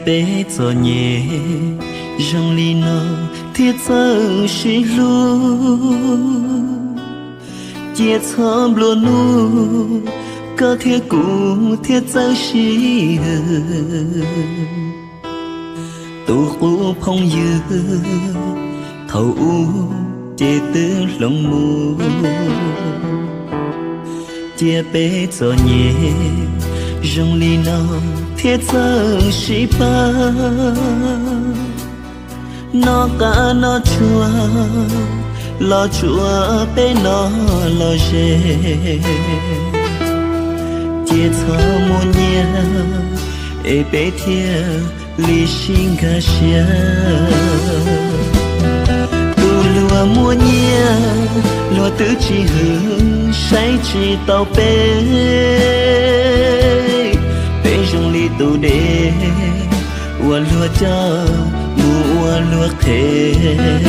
Peb txom nyem zoo li no thiaj txawj sib hlub, cia txhob nplua nuj, koj thiab kuv thiaj txawj sib hwm. Tus qub phooj ywg thaum ub ces twb hloov mus, cia peb txom nyem zoo li no thiaj txawj sib pab. Noj qab noj tsuag los tsuas peb noj los ze, cia txhob muaj nyiaj es peb thiaj li sib nkag siab. Tus luag muaj nyiaj, luag twb tsis hwm, saib tsis taus peb. Peb zoo li tus dev uas luag coj mus ua luag qhev.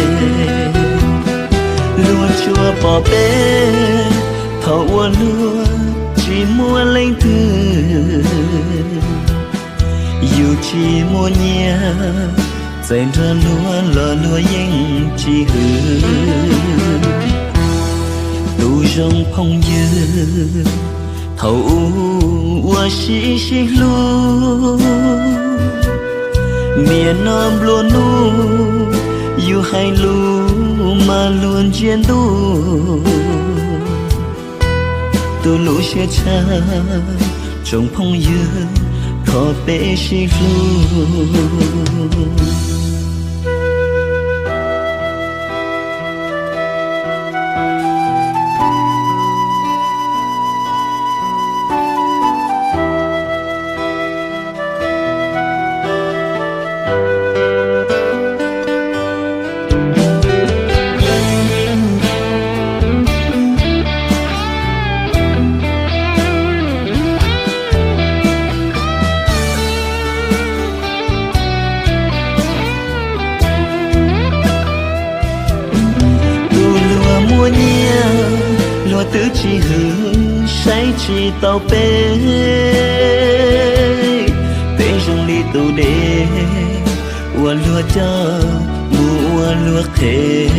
Luag tsuas pom peb thaum uas luag tsis muaj leej twg. Yus tsis muaj nyiaj, txawm nrog luag los luag yeej tsis hwm. Tus zoo phooj ywg thaum ub uas sib sib hlub, niaj no nplua nuj, yus hais lus mas luag ntsia ntuj. Tus lus siab tshaj tsoom phooj ywg, thov peb sib hlub. Tus luag muaj nyiaj, luag twb tsis hwm, saib tsis taus peb. Peb zoo li tus dev uas luag coj mus ua luag qhev.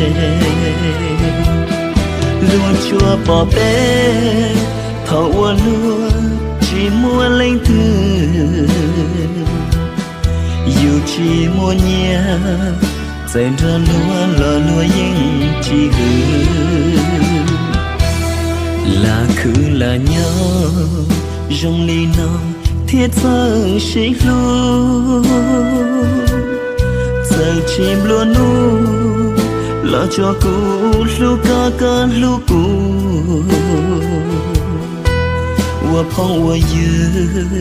Luag tsuas pom peb thaum uas luag tsis muaj leej twg. Yus tsis muaj nyiaj, txawm nrog luag los luag yeej tsis hwm. Lam khwv lam nyob zoo li no thiaj txawj sib hlub. Txawm tsis nplua nuj los tsuas kuv hlub koj, koj hlub kuv. Ua phooj ua ywg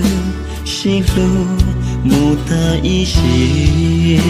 sib hlub mus tag ib sim.